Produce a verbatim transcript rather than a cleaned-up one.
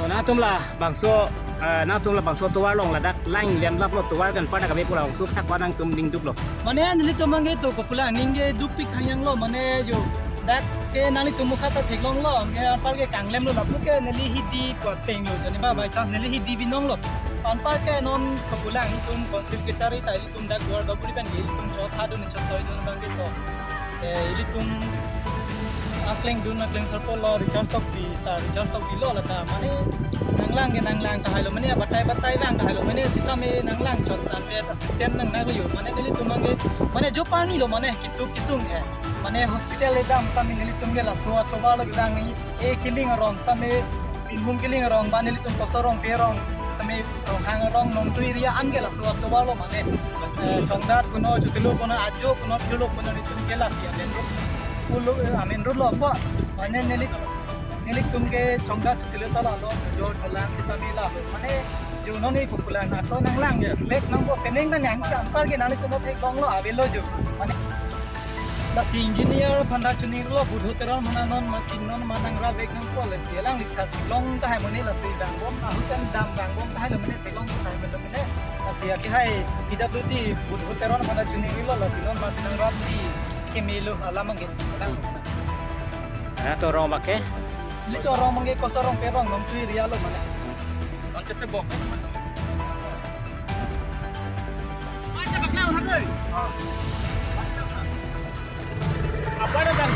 Nangtum labangso, eh, nangtum labangso tovar along ladak lang lemlap lo, tovar pen pada kami pura langsung thak nangtum dingduk lo. Mane nelitum abang ke to kopulang ning ke dukpik thangjang lo, mane jo dak ke nanglitum mukha ta theklong lo, ke anpar ke kanglem lo, lapu ke neli hidi pu ateng lo, jani ba by chance neli hidi binong lo. Anpar ke non kopulang nelitum council kechari ta ilitum dak duar baburi pen ilitum chotha dun chotoi dun abang ke to. Eh, ilitum akleng dun akleng sarpo lo Richard Tokbi, sir Richard Tokbi lo lata. Mane nanglang ke nanglang tahai lo, mane batai batai abang tahai lo, mane sitame nanglang chot nang ke system nang nang yo. Mane nelitum abang ke, mane jo pani lo, mane kitu kisung eh. Mane hospital le dam tame nelitum ke laso atovar lo abang ni, eh, Killing arong tame, Binhung Killing arong, ba nelitum Koso Rongpi arong, tame Ronghang arong, Nongtui area an ke laso atovar lo mane. Eh, Chongdat kuno, Chotilo kuno, Ajo kuno, Phirlo kuno, nelitum ke lasi amen road. Pulo, eh, amen road lo po. Mane neli, nelitum ke Chongdat Chotilo ta lalo, Chojor Cholang sitame lalo. Mane jo non ni kopulang na to nanglang ya. Bek nang bo penang nang yang ke anpar ke nanglitum theklong lo, avelo jo. Mane lasi engineer aphan ta choningri lo, Budhu Teron aphan non machine non manang ra bek nangpo, lasi alangli theklong tahai mane laso dambom, ahut an dam dambom tahai lo mane theklong tahai mane mane. Lasi akehai P W D Budhu Teron aphan ta choningri lo, lasi non manang ra si keme lo alam abang ke. Nangtum arong abang ke? Nelitum arong abang ke Koso Rongpi arong, Nongtui area lo mane. Macet te bok. Apa ada bang?